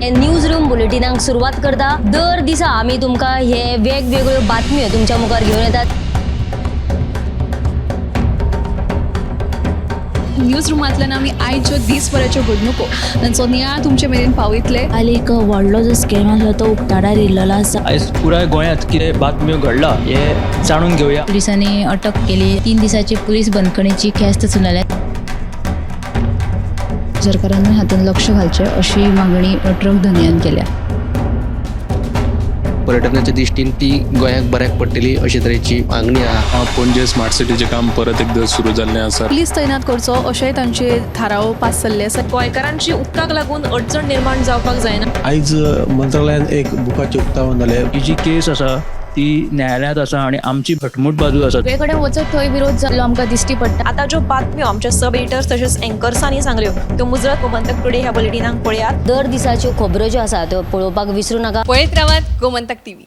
News room बुलेटिनाक सुरवात करता. दर दिसा आमी तुमकां हे वेगवेगळ्यो बातम्यो तुमच्या मुखार घेवन येतात. न्यूज रुमांतल्यान आमी आयच्यो दीसभराच्यो घडणुको तांचो नियाळ तुमचे मेरेन पावयतले. काल एक व्हडलो जो स्कॅम आसलो तो उक्ताडार येयल्लो आसा. आयज पुराय गोंयांत कितें बातम्यो घडला हें जाणून घेवया. पोलिसांनी अटक केली. 3 दिसाची पुलीस बंदखणीची ख्यास्त सुनायल्या. सरकारान हातूंत लक्ष घालचें अशी मागणी ट्रक धनयान केल्या. पर्यटनाच्या दृश्टीन ती गोंयाक बऱ्याक पडटली अशे तरेची मागणी आहा. पणजे स्मार्ट सिटीचें काम परत एकदां सुरू जाल्लें आसा. पुलीस तैनात करचो अशेंय तांचे थाराव पास जाल्ले आसा. गोंयकारांची उदकाक लागून अडचण निर्माण जावपाक जायना. आयज मंत्रालयान एक बुकाचें उक्तावण जालें. ही जी केस आसा ती न्यायालयांत आसा आनी आमची घटमूट बाजू आसा. सगळे कडेन वचत थंय विरोध जाल्लो आमकां दिश्टी पडटा. आतां ज्यो बातम्यो आमच्या सब एडिटर्स तशेंच एंकर्सांनी सांगल्यो त्यो मुजरत गोमंतक टुडे ह्या बुलेटिनाक पळयात. दर दिसाच्यो खबरो ज्यो आसा त्यो पळोवपाक विसरूं नाका. पळयत रावात गोमंतक टीव्ही.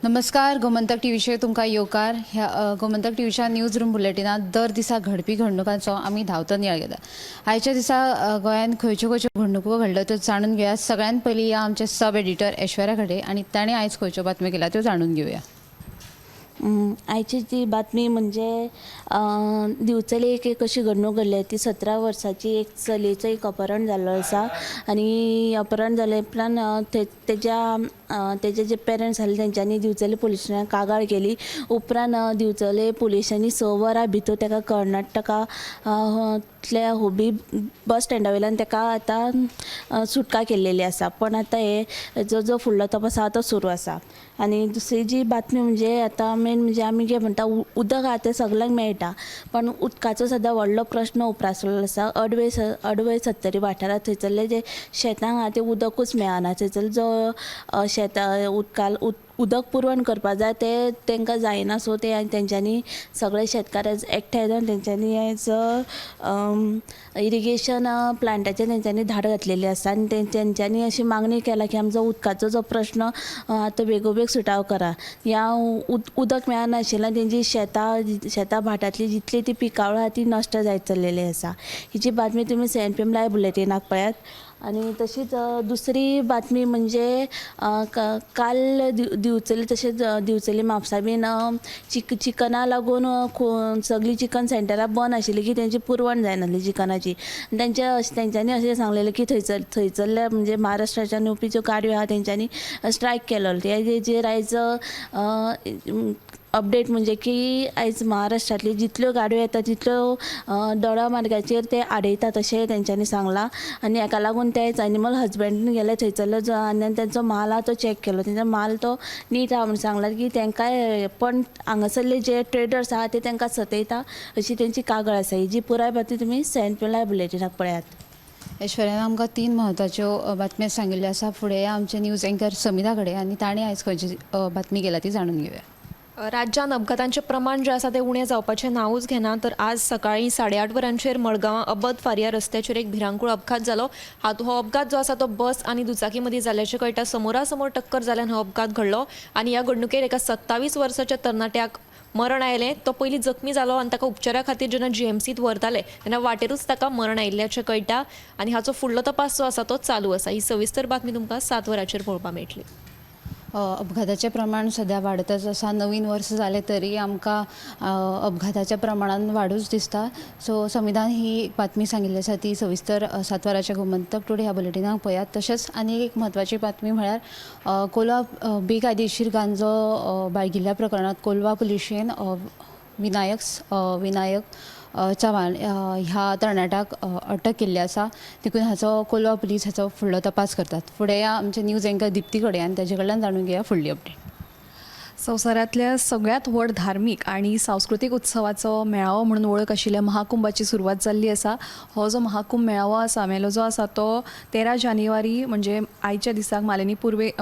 नमस्कार, गोमंतक टीव्हीचेर तुमकां येवकार. ह्या गोमंतक टीव्हीच्या न्यूज रूम बुलेटिनांत दर दिसा घडपी घडणुकांचो आमी धांवतो नियाळ घेता. आयच्या दिसा गोंयांत खंयच्यो खंयच्यो घडणुको घडल्यो त्यो जाणून घेवया. सगळ्यांत पयलीं या आमचे सब एडिटर ऐश्वर्या खडे आनी ताणें आयज खंयच्यो बातम्यो केल्या त्यो जाणून घेवया. आयची ती बातमी म्हणजे दिवचले एक एक अशी घडणूक घडल्या ती 17 वर्साची एक चलयेचो एक अपहरण जाल्लो आसा आनी अपहरण जाले उपरांत तेज्या तेजे जे पेरंट्स आसले तेंच्यांनी दिवचले पुलिसांक कागाळ केली. उपरांत दिवचले पुलिसांनी 6 वरां भितर तेका कर्नाटका तल्या हुबी बस स्टँडा वयल्यान तेका आतां सुटका केल्लेली आसा. पण आतां हे जो जो फुडलो तपास आसा तो सुरू आसा. आनी दुसरी जी बातमी म्हणजे आतां मेन म्हणजे आमी जे म्हणटा उदक आहा तें सगल्यांक मेळटा, पण उदकाचो सद्दां व्हडलो प्रश्न उप्रासलेलो आसा. अडवय सत्तरी वाठारांत थंयसरले जे शेतांक आहा तें उदकूच मेळना. थंयसर जो शेतां उदका उदक पुरवण करपा जाय तें तांकां जायना. सो ते तेंच्यांनी सगळे शेतकार एकठांय जावन तेंच्यांनी आयज इरिगेशन प्लांटाचेर तेंच्यांनी धाड घातलेली आसा आनी तेंच्यांनी अशी मागणी केला की आमचो उदकाचो जो प्रश्न तो बेगोबेग सुटाव करा. ह्या उदक मेळनाशिल्ल्यान तेंची शेतां भाटांतली जितली ती पिकावळ आहा ती नश्ट जायत चल्लेली आसा. हिची बातमी तुमी 7 PM live बुलेटिनाक पळयात. आनी तशीच दुसरी बातमी म्हणजे काल दिवचले तशेंच दिवचले म्हापसा बीन चिकना लागून सगळीं चिकन सेंटरां बंद आशिल्ली की तेंची पुरवण जायनासली चिकनाची. तेंच्यांनी अशें सांगलेलें की थंयसरल्या म्हणजे महाराष्ट्राच्यान येवपी ज्यो गाडयो आहा तेंच्यांनी स्ट्रायक केलो. तेजेर आयज अपडेट म्हणजे की आयज महाराष्ट्रांतली जितल्यो गाडयो येता तितल्यो दोडा मार्गाचेर ते आडयतात अशें तेंच्यांनी सांगलां. आनी हेका लागून ते आयज एनिमल हजबंड्रीन गेले थंयसरलो जो आनी तेंचो माल आहा तो चॅक केलो. तेंचो माल तो नीट आहा म्हूण सांगलां की तेंकांय, पण हांगासरले जे ट्रेडर्स आहा ते तेंकां सतयता अशी तेंची कागाळ आसा. ही जी पुराय बातमी तुमी 7 PM live बुलेटिनाक पळयात. ऐश्वर्यान आमकां 3 म्हत्वाच्यो बातम्यो सांगिल्ल्यो आसा. फुडें आमचे न्यूज एंकर समिधा कडेन आनी ताणें आयज खंयची बातमी केल्या ती जाणून घेवया. राज्यांत अपघातांचें प्रमाण जें आसा तें उणें जावपाचें नांवूच घेना. तर आज सकाळीं 8:30 वरांचेर मडगांवां अबद फारिया रस्त्याचेर एक भिरांकूळ अपघात जालो. हो अपघात जो आसा तो बस आनी दुचाकी मदीं जाल्ल्याचें कळटा. समोरासमोर टक्कर जाल्यान हो अपघात घडलो आनी ह्या घडणुकेर एका 27 वर्साच्या तरणाट्याक मरण आयलें. तो पयलीं जखमी जालो आनी ताका उपचारा खातीर जेन्ना GMCत व्हरताले तेन्ना वाटेरूच ताका मरण आयिल्ल्याचें कळटा आनी हाचो फुडलो तपास जो आसा तो चालू आसा. ही सविस्तर बातमी तुमकां 7 वरांचेर पळोवपाक मेळटली. अपघाताचें प्रमाण सद्या वाडतच आसा. नवीन वर्स जालें तरी आमकां अपघाताच्या प्रमाणान वाडूच दिसता. सो समिधान ही बातमी सांगिल्ली आसा ती सविस्तर 7 वरांच्या गोमंतक टुडे ह्या बुलेटिनाक पळयात. तशेंच आनी एक म्हत्वाची बातमी म्हळ्यार कोलवा बेकायदेशीर गांजो बाळगिल्ल्या प्रकरणांत कोलवा पुलिशेन विनायक चव्हाण ह्या तरणाट्याक अटक केल्ली आसा. देखून हाचो कोलवा पुलीस हाचो फुडलो तपास करतात. फुडें आमचे न्यूज एंकर दिप्ती कडेन आनी ताजे कडल्यान जाणून घेवया फुडली अपडेट. संवसारांतल्या सगळ्यांत व्हड धार्मीक आनी सांस्कृतीक उत्सवाचो मेळावो म्हणून वळख आशिल्ल्या महाकुंभाची सुरवात जाल्ली आसा. हो जो महाकुंभ मेळावो आसा, मेलो जो आसा तो 13 जानेवारी म्हणजे आयच्या दिसाक मालिनी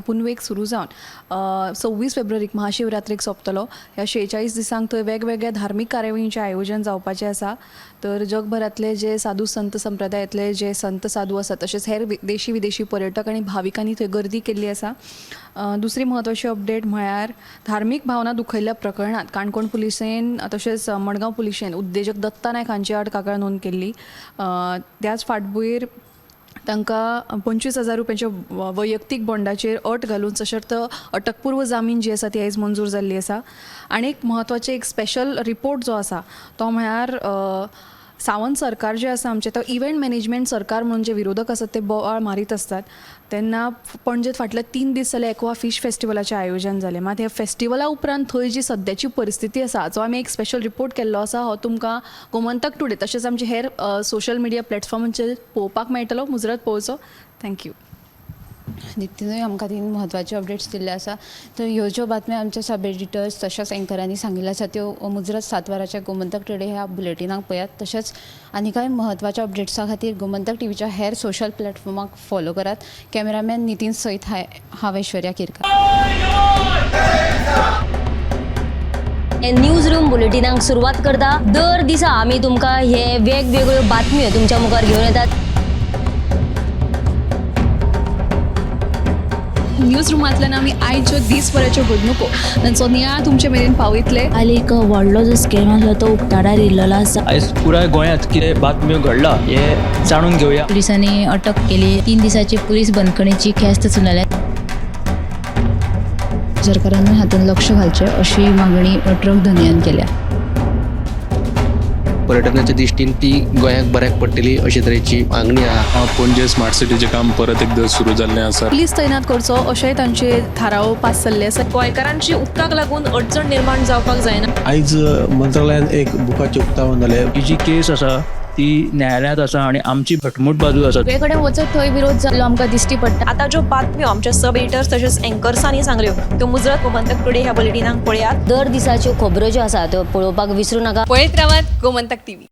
पुनवेक सुरू जावन 26 फेब्रुवारीक महाशिवरात्रेक सोंपतलो. ह्या 46 दिसांक थंय वेगवेगळ्या धार्मीक कार्यावळींचें आयोजन जावपाचें आसा. तर जगभरांतले जे साधू संत संप्रदायांतले जे संत साधू आसात तशेंच हेर देशी विदेशी पर्यटक आनी भाविकांनी थंय गर्दी केल्ली आसा. दुसरी म्हत्वाची अपडेट म्हळ्यार धार्मीक भावना दुखयल्ल्या प्रकरणांत काणकोण पुलिसेन तशेंच मडगांव पुलिशेन उद्देजक दत्ता नायक हांचे आड कागाळ नोंद केल्ली. त्याच फाटभूंयेर तांकां 25,000 रुपयांच्या वैयक्तीक बॉन्डाचेर अट घालून सशर्त अटकपूर्व जामीन जी आसा ती आयज मंजूर जाल्ली आसा. आनी एक म्हत्वाचें एक स्पेशल रिपोर्ट जो आसा तो म्हळ्यार सावंत सरकार जें आसा आमचें तो इव्हेंट मॅनेजमेंट सरकार म्हणून जे विरोधक आसात ते बोवाळ मारीत आसतात तेन्ना पणजेत फाटले 3 दीस जाले एक्वा फीश फेस्टिवलाचें आयोजन जालें. मात ह्या फेस्टिवला उपरांत थंय जी सद्याची परिस्थिती आसा जो आमी एक स्पेशल रिपोर्ट केल्लो आसा हो तुमकां गोमंतक टुडे तशेंच आमचे हेर सोशल मिडिया प्लॅटफॉर्मांचेर पळोवपाक मेळटलो. मुजरत पळोवचो. Thank you. नितीनूय आमकां तीन म्हत्वाच्यो अपडेट्स दिल्ले आसा. तर ह्यो ज्यो बातम्यो आमच्या सब एडिटर्स तशेंच एंकरांनी सांगिल्ल्यो आसा त्यो मुजरत 7 वरांच्या गोमंतक टुडे ह्या बुलेटिनाक पळयात. तशेंच आनी कांय म्हत्वाच्या अपडेट्सां खातीर गोमंतक टीव्हीच्या हेर सोशल प्लॅटफॉर्माक फॉलो करात. कॅमेरामॅन नितीन सयत हांव ऐश्वर्या केरकार. हे न्यूज रूम बुलेटिनाक सुरवात करता. दर दिसा आमी तुमकां हे वेगवेगळ्यो बातम्यो तुमच्या मुखार घेवन येतात. न्यूज रुमांतल्यान आमी आयज ज्यो दीसभराच्यो घडणुको तांचो नियाळ तुमचे मेरेन पावयतले. काल एक व्हडलो जो स्कॅम आसलो तो उक्ताडार येयल्लो आसा. आयज पुराय गोंयांत कितें बातम्यो घडला हें जाणून घेवया. पोलिसांनी अटक केली. 3 दिसाची पुलीस बंदखणीची ख्यास्त सुनायल्या. सरकारानूय हातूंत लक्ष घालचें अशी मागणी ट्रक धनयान केल्या. पर्यटनाच्या दृश्टीन ती गोंयाक बऱ्याक पडटली अशे तरेची मागणी आहा. पणजे स्मार्ट सिटीचें काम परत एकदां सुरू जाल्लें आसा. पुलीस तैनात करचो अशेंय तांचे थाराव पास जाल्ले आसा. गोंयकारांची उदकाक लागून अडचण निर्माण जावपाक जायना. आयज मंत्रालयान एक बुकाचें उक्तावण जालें. ही जी केस आसा ती न्यायालयांत आसा आनी आमची घटमूट बाजू आसा. सगळे कडेन वचत थंय विरोध जाल्लो आमकां दिश्टी पडटा. आतां ज्यो बातम्यो आमच्या सब एडिटर्स तशेंच एंकर्सांनी सांगल्यो त्यो मुजरत गोमंतक टुडे ह्या बुलेटिनाक पळयात. दर दिसाच्यो खबरो ज्यो आसा त्यो पळोवपाक विसरू नाका. पळयत रावात गोमंतक टीव्ही.